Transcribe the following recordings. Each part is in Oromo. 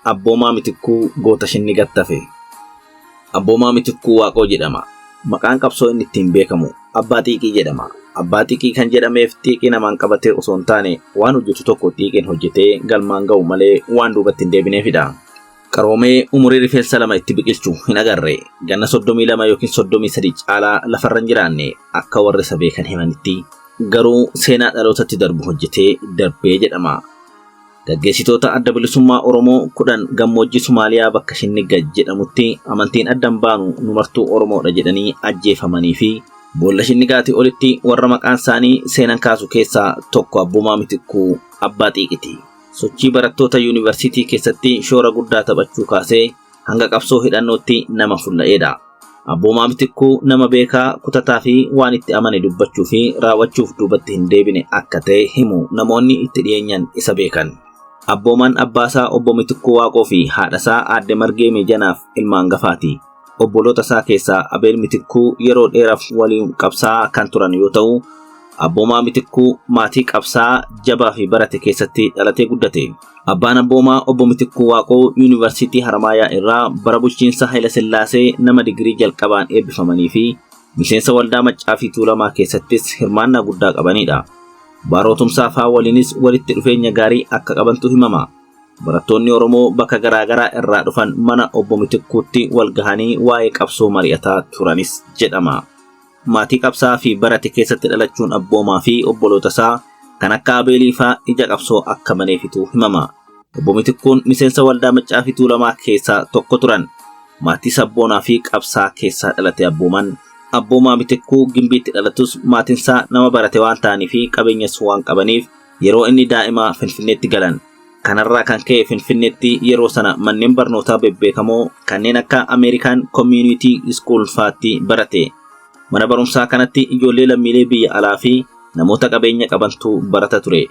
Abboomaa Mitikkuu goota shinnigaatti hafe. Abboomaa Mitikkuu Waaqoo jedhama. Maqaan qabsoo inni ittiin beekamu Abbaa Xiiqii jedhama. Abbaa Xiiqii kan jedhameef xiiqii namaan qabatee osoo hin taane waan hojjetu tokko xiiqiin hojjetee galmaan ga'u malee waan duubatti hin deebineefidha. Qaroomee umurii rifeensa lama itti biqilchu hin agarre. Ganna 32 yookiin 33 caalaa lafarra hin jiraanne akka warri isa beekan himanitti. Garuu seenaa dhalootatti darbu hojjetee darbee jedhama. Gaggeessitoota Adda Bilisummaa Oromoo 10 gammoojjii Somaaliyaa bakka Shinnigga jedhamutti amantiin adda hin baanu nu martuu Oromoodha jedhanii ajjeefamanii fi boolla Shinnigaati olitti warra maqaan isaanii seenan kaasu keessaa tokko Abboomaa Mitikkuu Abbaa Xiiqiti. Sochii barattoota yuunivarsiitii keessatti shoora guddaa taphachuu kaasee hanga qabsoo hidhannootti nama fulla'eedha. Abboomaa Mitikkuu nama beekaa, kutataa fi waan itti amane dubbachuu fi raawwachuuf duubatti hin deebine akka ta'e himu namoonni itti dhiyeenyan isa beekan. Abboomaan abbaasaa Obbo Mitikkuu Waaqoo fi haadhasaa Aadde Margee Miijanaaf ilma angafaati. Obboloota isaa keessaa Abeel Mitikkuu yeroo dheeraaf waliin qabsaa'aa kan turan yoo ta'u, Abboomaa Mitikkuu maatii qabsaa'aa jabaa fi barate keessatti dhalatee guddate. Abbaan Abboomaa Obbo Mitikkuu Waaqoo Yuunivarsiitii Haramaayaa irraa bara bulchiinsa Hayilasillaasee nama digirii jalqabaan eebbifamanii fi miseensa Waldaa Maccaa fi Tuulamaa keessattis hirmaannaa guddaa qabaniidha. Baaroo Tumsaa faa waliinis walitti dhufeenya gaarii akka qabantu himama. Barattoonni Oromoo bakka garaa garaa irraa dhufan mana Obbo Mitikkuutti wal gahanii waa'ee qabsoo mari'ataa turanis jedhama. Maatii qabsaa'aa fi barate keessatti dhalachuun Abboomaa fi obbolootasaa kan akka Abeelii faa ija qabsoo akka baneefitu himama. Obbo Mitikkuun miseensa Waldaa Maccaa fi Tuulamaa keessaa tokko turan. Maatii sabboonaa fi qabsaa'aa keessaa dhalate Abboomaan. Abboomaa Mitikkuu Gimbiitti dhalatus maatinsaa nama barate waan ta'anii fi qabeenyas waan qabaniif yeroo inni daa'imaa Finfinneetti galan. Kanarraa kan ka'e Finfinneetti yeroo sana manneen barnootaa bebbeekamoo kanneen akka Ameerikaan Community School faatti barate. Mana barumsaa kanatti ijoollee lammiilee biyya alaa fi namoota qabeenya qabantu barata ture.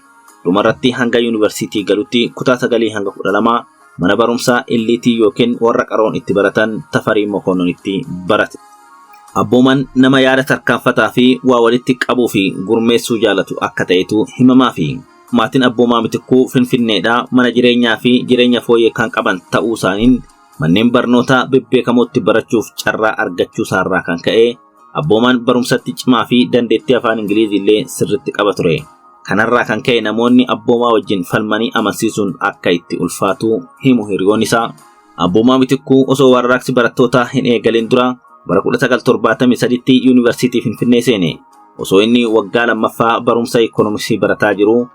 Dhumarratti hanga yuunivarsiitii galutti kutaa sagalii hanga 12 mana barumsaa Illiitii yookiin warra qaroon itti baratan Tafarii Mokoonnonitti barate. Abboomaan nama yaada tarkaanfataa fi waa walitti qabuu fi gurmeessuu jaalatu akka ta'etu himamaafi. Maatiin Abboomaa Mitikkuu Finfinneedhaa mana jireenyaa fi jireenya fooyyee kan qaban ta'uusaaniin manneen barnootaa bebbeekamootti barachuuf carraa argachuusaarraa kan ka'e Abboomaan barumsatti cimaa fi dandeettii afaan Ingiliiziillee sirritti qaba ture. Kanarraa kan ka'e namoonni Abboomaa wajjin falmanii amansiisuun akka itti ulfaatu himu hiriyoonni isaa. Abboomaa Mitikkuu osoo warraaqsi barattootaa hin eegalin dura bara 1973tti Yuunivarsiitii Finfinnee seene. Osoo inni waggaa lammaffaa barumsa Ikoonomiksii barataa jiruu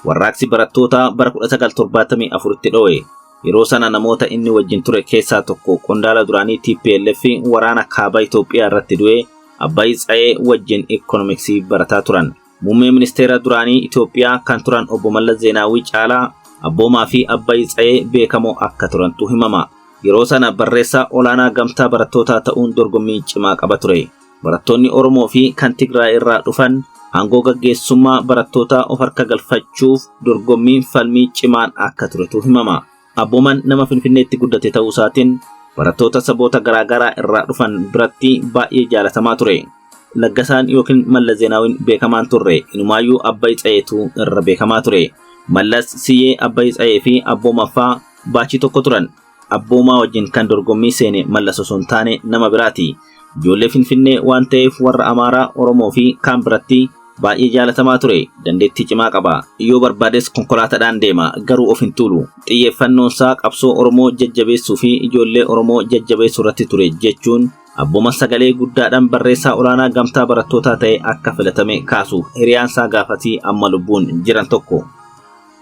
warraaqsi barattootaa bara 1974tti dho'e. Yeroo sana namoota inni wajjin ture keessaa tokko qondaala duraanii tplf waraana kaaba Itoophiyaa irratti du'e Abbaay Tsayee wajjin Ikoonomiksii barataa turan. Muummee Ministeera duraanii Itoophiyaa kan turan Obbo Mallas Zeenaawwii caalaa Abboomaa fi Abbaay Tsayee beekamoo akka turantu himama. Yeroo sana barreessaa olaanaa gamtaa barattootaa ta'uun dorgommii cimaa qaba ture. Barattoonni Oromoo fi kan Tigraay irraa dhufan aangoo gaggeessummaa barattootaa of harka galfachuuf dorgommiin falmii cimaan akka turetu himama. Abboomaan nama Finfinneetti guddate ta'uusaatiin barattoota saboota garaagaraa irraa dhufan biratti baay'ee jaalatamaa ture. Laggasaan yookiin Mallas Zeenaawiin beekamaan turre. Inumaayyuu Abbay Tsayeetu irra beekamaa ture. Mallas, Siyyee, Abbay Tsayee fi Abboomaffaa baachii tokko turan. Abboomaa wajjin kan dorgommii seene Mallas osoo hin taane nama biraati. Ijoollee Finfinnee waan ta'eef warra Amaaraa, Oromoo fi kaan biratti baay'ee jaalatamaa ture. Dandeettii cimaa qaba. Yoo barbaades konkolaataadhaan deema. Garuu of hin tuulu. Xiyyeeffannoonsaa qabsoo Oromoo jajjabeessuu fi ijoollee Oromoo jajjabeessuu irratti ture jechuun Abbooman sagalee guddaadhaan barreessaa olaanaa gamtaa barattootaa ta'ee akka filatame kaasu hiriyaansaa gaafasii amma lubbuun jiran tokko.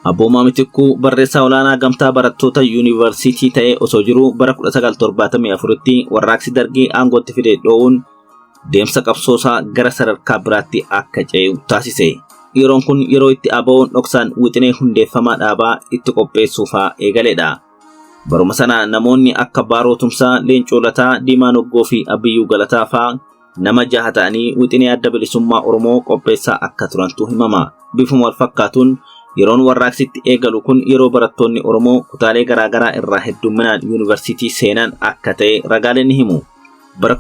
Abboomaa Mitikkuu barreessaa olaanaa gamtaa barattoota yuunivarsiitii ta'ee osoo jiruu bara 1974tti warraaqsi Dargii aangootti fide dhoowuun deemsa qabsoosaa gara sadarkaa biraatti akka ce'u taasise. Yeroon kun yeroo itti ABO'n dhoksaan wixinee hundeeffamaa dhaabaa itti qopheessuufaa eegaledha. Baruma sana namoonni akka Baaroo Tumsaa, Leencoo Lataa, Diimaa Noggoo fi Abiyyuu Galataa faa nama jaha ta'anii wixinee Adda Bilisummaa Oromoo qopheessaa akka turantu himama. Bifuma wal fakkaatuun yeroon warraaqsi itti eegalu kun yeroo barattoonni Oromoo kutaalee garaagaraa irraa heddumminaan yuunivarsiitii seenan akka ta'e ragaaleen ni himu. Bara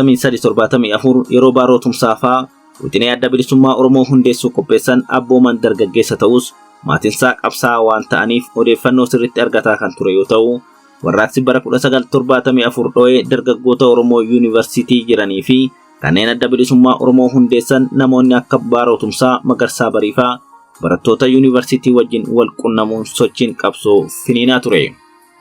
1973-74 yeroo Baaroo Tumsaa faa Wixinee Adda Bilisummaa Oromoo hundeessuu qopheessan Abboomaan dargaggeessa ta'us maatinsaa qabsaa'aa waan ta'aniif odeeffannoo sirriitti argataa kan ture yoo ta'u, warraaqsi bara 1974 dho'ee dargaggoota Oromoo yuunivarsiitii jiranii fi kanneen Adda Bilisummaa Oromoo hundeessan namoonni akka Baaroo Tumsaa, Magarsaa Bariifaa barattoota yuunivarsiitii wajjin wal qunnamuun sochiin qabsoo finiinaa ture.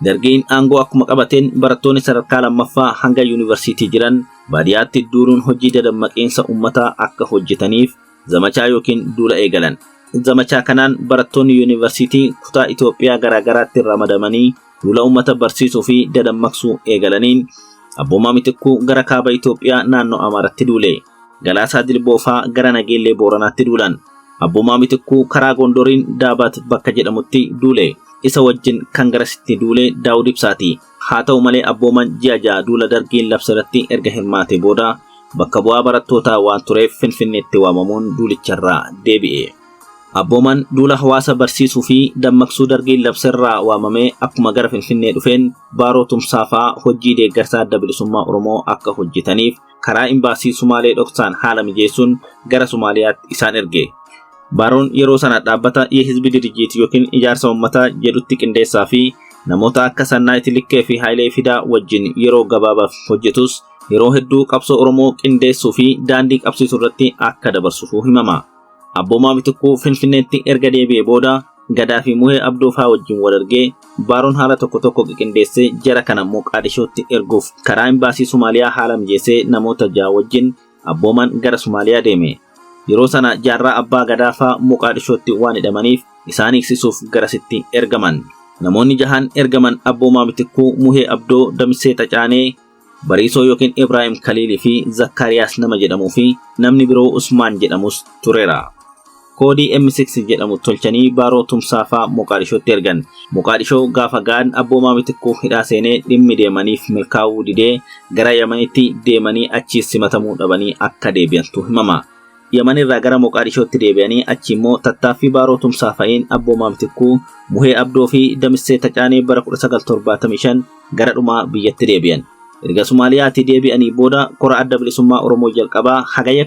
Dargiin aangoo akkuma qabateen barattoonni sadarkaa lammaffaa hanga yuunivarsiitii jiran baadiyyaatti duuluun hojii dadammaqiinsa uummataa akka hojjetaniif zamachaa yookiin duula eegalan. Zamachaa kanaan barattoonni yuunivarsiitii kutaa Itoophiyaa garaagaraatti ramadamanii duula uummata barsiisuu fi dadammaqsuu eegalaniin Abboomaa Mitikkuu gara kaaba Itoophiyaa naannoo Amaaratti duule. Galaasaa Dilboofaa gara Nageellee Booranaatti duulan. Abboomaa Mitikkuu karaa Gondoriin Daabat bakka jedhamutti duule. Isa wajjin kan garasitti duule Daawud Ibsaati. Haa ta'u malee Abboomaan ji'a 6 duula Dargiin labsarratti erga hirmaate booda bakka bu'aa barattootaa waan tureef Finfinneetti waamamuun duulicharraa deebi'e. Abboomaan duula hawaasa barsiisuu fi dammaqsuu Dargiin labsarraa waamamee akkuma gara Finfinnee dhufeen Baaroo Tumsaa fa'aa hojii deeggarsa Adda Bilisummaa Oromoo akka hojjetaniif karaa imbaasii Sumaalee dhoksaan haala mijeessuun gara Sumaaliyaatti isaan erge. Baaroon yeroo sana dhaabbata Yehizbi Dirijit yookiin ijaarsa uummataa jedhutti qindeessaa fi namoota akka Sannaayit Likkee fi Hayilee Fidaa wajjin yeroo gabaabaaf hojjetus yeroo hedduu qabsoo Oromoo qindeessuu fi daandii qabsiisuu irratti akka dabarsuuf himama. Abboomaa Mitikkuu Finfinneetti erga deebi'ee booda Gadaa fi Muhee Abdoofaa wajjin wal argee Baaroon haala tokko tokko qindeessee jara kana Moqaadishootti erguuf karaa imbaasii Somaaliyaa haala mijeessee namoota 6 wajjin Abboomaan gara Somaaliyaa deeme. Yeroo sana jaarraa abbaa Gadaafaa Moqaadishootti waan hidhamaniif isaan hiiksisuuf garasitti ergaman. Namoonni 6 ergaman Abboomaa Mitikkuu, Muhee Abdoo, Damissee Xacaanee, Bariisoo yookiin Ibraahim Kaliilii fi Zakkaariyaas nama jedhamuu fi namni biroo Usmaan jedhamus tureera. Koodii M6 jedhamu tolchanii Baaroo Tumsaa fa'aa Moqaadishootti ergan. Moqaadishoo gaafa ga'an Abboomaa Mitikkuu hidhaa seenee dhimmi deemaniif milkaa'uu didee gara Yamanitti deemanii achiis simatamuu dhabanii akka deebi'antu himama. Yaman irraa gara Moqaadishootti deebi'anii achi immoo tattaaffii Baaroo Tumsaa fa'iin Abboomaa Mitikkuu, Muhee Abdoo fi Damissee Tacaanee bara 1975 gara dhumaa biyyatti deebi'an. Erga Somaaliyaatti deebi'anii booda kora Adda Bilisummaa Oromoo jalqabaa Hagayya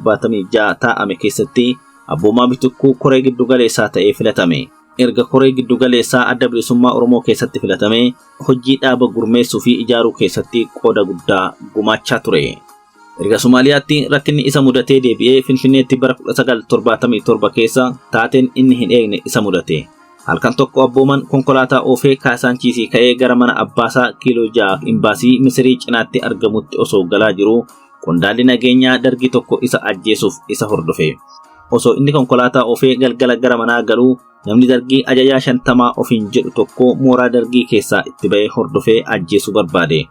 1976 taa'ame keessatti Abboomaa Mitikkuu koree giddugaleessaa ta'ee filatame. Erga koree giddugaleessaa Adda Bilisummaa Oromoo keessatti filatame hojii dhaaba gurmeessuu fi ijaaruu keessatti qooda guddaa gumaachaa ture. Erga Somaaliyaatti rakkinni isa mudatee deebi'ee Finfinneetti bara 1977 keessa taateen inni hin eegne isa mudate. Halkan tokko Abboomaan konkolaataa oofee Kaasaanchiisii ka'ee gara mana Abbaasaa kiiloo 6 imbaasii Misirii cinaatti argamutti osoo galaa jiruu qondaalli nageenyaa Dargii tokko isa ajjeesuuf isa hordofe. Osoo inni konkolaataa oofee galgala gara manaa galuu namni Dargii ajajaa 50 ofiin jedhu tokko mooraa Dargii keessaa itti ba'ee hordofee ajjeesuu barbaade.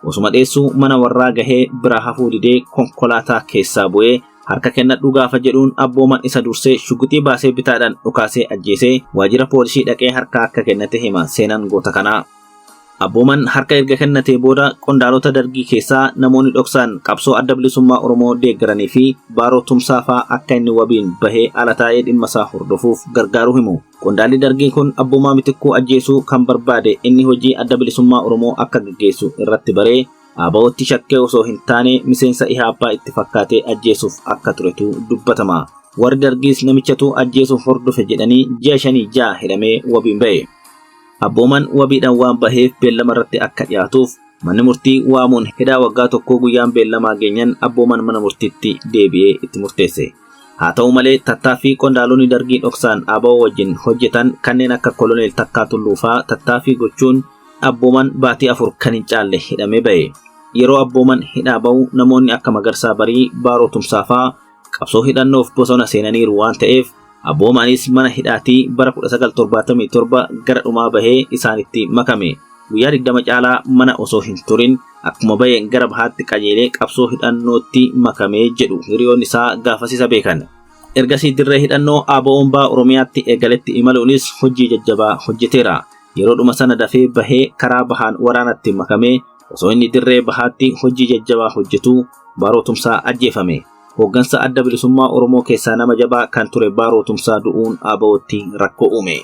Osuma dheessuu mana warraa gahee biraa hafuu didee konkolaataa keessaa bu'ee harka kennadhu gaafa jedhuun Abboomaan isa dursee shuguxii baasee bitaadhaan dhukaasee ajjeesee waajjira poolisii dhaqee harka akka kennate hima seenaan goota kanaa. Abboomaan harka erga kennatee booda qondaalota Dargii keessaa namoonni dhoksaan qabsoo Adda Bilisummaa Oromoo deeggaranii fi Baaroo Tumsaa fa'aa akka inni wabiin bahee ala taa'ee dhimma isaa hordofuuf gargaaruu himu. Qondaalli Dargii kun Abboomaa Mitikkuu ajjeesuu kan barbaade inni hojii Adda Bilisummaa Oromoo akka gaggeessu irratti baree ABO'tti shakkee osoo hin taane miseensa Ihaappaa itti fakkaatee ajjeesuuf akka turetu dubbatama. Warri Dargiis namichatu ajjeesuuf hordofe jedhanii ji'a 5 6 hidhamee wabiin ba'e. Abboomaan wabiidhaan waan baheef beellama irratti akka dhiyaatuuf manni murtii waamuun hidhaa waggaa 1 guyyaan beellamaa geenyan Abboomaan mana murtiitti deebi'ee itti murteesse. Haa ta'u malee tattaaffii qondaalonni Dargii dhoksaan ABO wajjin hojjetan kanneen akka Koloneel Takkaa Tulluu fa'aa tattaaffii gochuun Abboomaan baatii 4 kan hin caalle hidhamee ba'e. Yeroo Abboomaan hidhaa ba'u namoonni akka Magarsaa Barii, Baaroo Tumsaa fa'aa qabsoo hidhannoof bosona seenaniiru waan ta'eef Abboomaanis mana hidhaatii bara 1977 gara dhumaa bahee isaanitti makame. Guyyaa 20 caalaa mana osoo hin turin akkuma ba'e gara bahaatti qajeelee qabsoo hidhannootti makamee jedhu hiriyoonni isaa gaafas isa beekan. Ergasii dirree hidhannoo ABO'n baha Oromiyaatti eegaletti imaluunis hojii jajjabaa hojjeteera. Yeroo dhuma sana dafee bahee karaa bahaan waraanatti makamee osoo inni dirree bahaatti hojii jajjabaa hojjetuu Baaroo Tumsaa ajjeefame. Hooggansa Adda Bilisummaa Oromoo keessaa nama jabaa kan ture Baaroo Tumsaa du'uun ABO'tti rakkoo uume.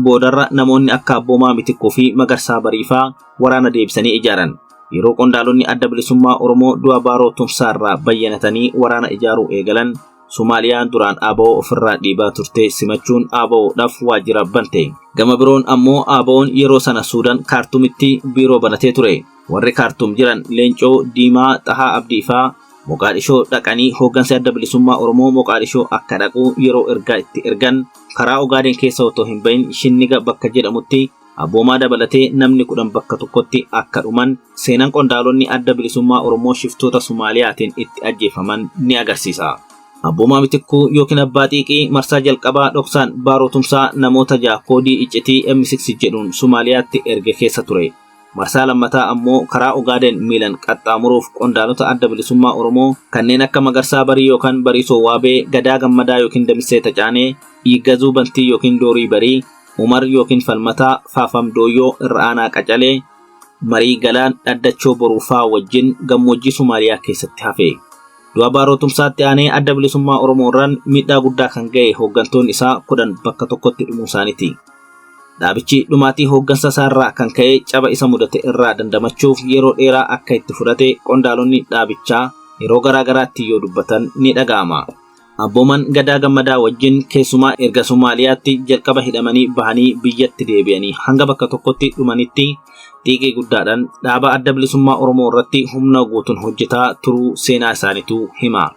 Boodarra namoonni akka Abboomaa Mitikkuu fi Magarsaa Bariifaa waraana deebisanii ijaaran. Yeroo qondaalonni Adda Bilisummaa Oromoo du'a Baaroo Tumsaarraa bayyanatanii waraana ijaaruu eegalan, Somaaliyaan duraan ABO ofirraa dhiibaa turte simachuun ABOdhaaf waajjira bante. Gama biroon ammoo ABOn yeroo sana Suudaan Kaartumitti biiroo banatee ture. Warri Kaartum jiran Leencoo, Diimaa, Xahaa Abdiifaa Moqaadhishoo dhaqanii hooggansi Adda Bilisummaa Oromoo Moqaadhishoo akka dhaqu yeroo ergaa itti ergan karaa Ogaadeen keessa otoo hin bahin Shinniga bakka jedhamutti Abboomaa dabalatee namni 10 bakka tokkotti akka dhuman seenaan qondaalonni Adda Bilisummaa Oromoo shiftoota Sumaaliyaatiin itti ajjeefaman ni agarsiisa. Abboomaa Mitikkuu yookiin Abbaa Xiiqii marsaa jalqabaa dhoksaan Baaroo Tumsaa namoota 6 koodii iccitii M6 jedhuun Sumaaliyaatti erge keessa ture. Marsaa lammataa ammoo karaa Ogaadeen miilan qaxxaamuruuf qondaalota Adda Bilisummaa Oromoo kanneen akka Magarsaa Barii yookaan Bariisoo Waabee, Gadaa Gammadaa yookiin Damissee Tacaanee, Yiggazuu Bantii yookiin Doorii Barii, Umar yookiin Falmataa, Faafam Dooyyoo, Irra Aanaa Qacalee, Marii Galaan, Dhaddachoo Boruu faa wajjin gammoojjii Sumaaliyaa keessatti hafe. Du'a Baaroo Tumsaatti aanee Adda Bilisummaa Oromoo irraan miidhaa guddaa kan ga'e hooggantoonni isaa 10 bakka tokkotti dhumuu isaaniiti. Dhaabichi dhumaatii hooggansa isaa irraa kan ka'e caba isa mudate irraa dandamachuuf yeroo dheeraa akka itti fudhate qondaalonni dhaabichaa yeroo garaa garaatti yoo dubbatan ni dhaga'ama. Abbooman Gadaa Gammadaa wajjin keessumaa erga Somaaliyaatti jalqaba hidhamanii bahanii biyyatti deebi'anii hanga bakka tokkotti dhumanitti xiiqii guddaadhaan dhaaba Adda Bilisummaa Oromoo irratti humna guutuun hojjetaa turuu seenaa isaaniitu hima.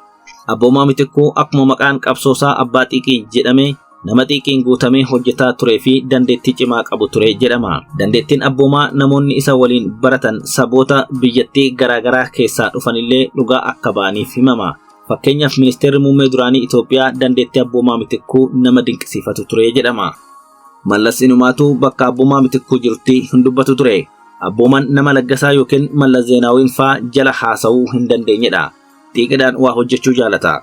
Abboomaa Mitikkuu akkuma maqaan qabsoosaa Abbaa Xiiqii jedhame nama xiiqiin guutamee hojjetaa turee fi dandeettii cimaa qabu ture jedhama. Dandeettiin Abboomaa namoonni isa waliin baratan saboota biyyattii garaagaraa keessaa dhufanillee dhugaa akka ba'aniif himama. Fakkeenyaaf ministeerri muummee duraanii Itoophiyaa dandeettii Abboomaa Mitikkuu nama dinqisiifatu ture jedhama. Mallas inumaatu bakka Abboomaa Mitikkuu jirutti hin dubbatu ture. Abboomaan nama Laggasaa yookiin Mallas Zeenaawiin faa jala haasa'uu hin dandeenyedha. Xiiqidhaan waa hojjechuu jaalata.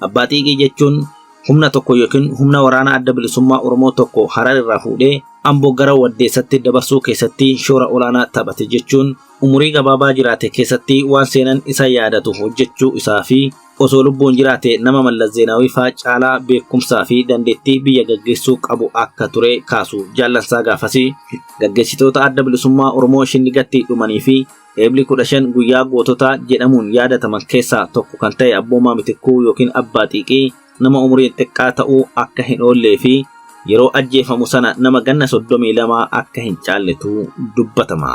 Abbaa Xiiqii jechuun humna tokko yookiin humna waraana Adda Bilisummaa Oromoo tokko Harar irraa fuudhee Amboo gara Waddeessatti dabarsuu keessatti shoora olaanaa taphate jechuun umurii gabaabaa jiraate keessatti waan seenan isa yaadatu hojjechuu isaa fi osoo lubbuun jiraate nama Mallas Zeenaawii faa caalaa beekumsaa fi dandeettii biyya gaggeessuu qabu akka ture kaasu jaallansaa gaafasii gaggeessitoota Adda Bilisummaa Oromoo Shinnigatti dhumanii fi Eebli 15 guyyaa goototaa jedhamuun yaadataman keessaa tokko kan ta'e Abboomaa Mitikkuu yookiin Abbaa Xiiqii nama umuriin xiqqaa ta'uu akka hin oollee fi yeroo ajjeefamu sana nama ganna 32 akka hin caalletu dubbatama.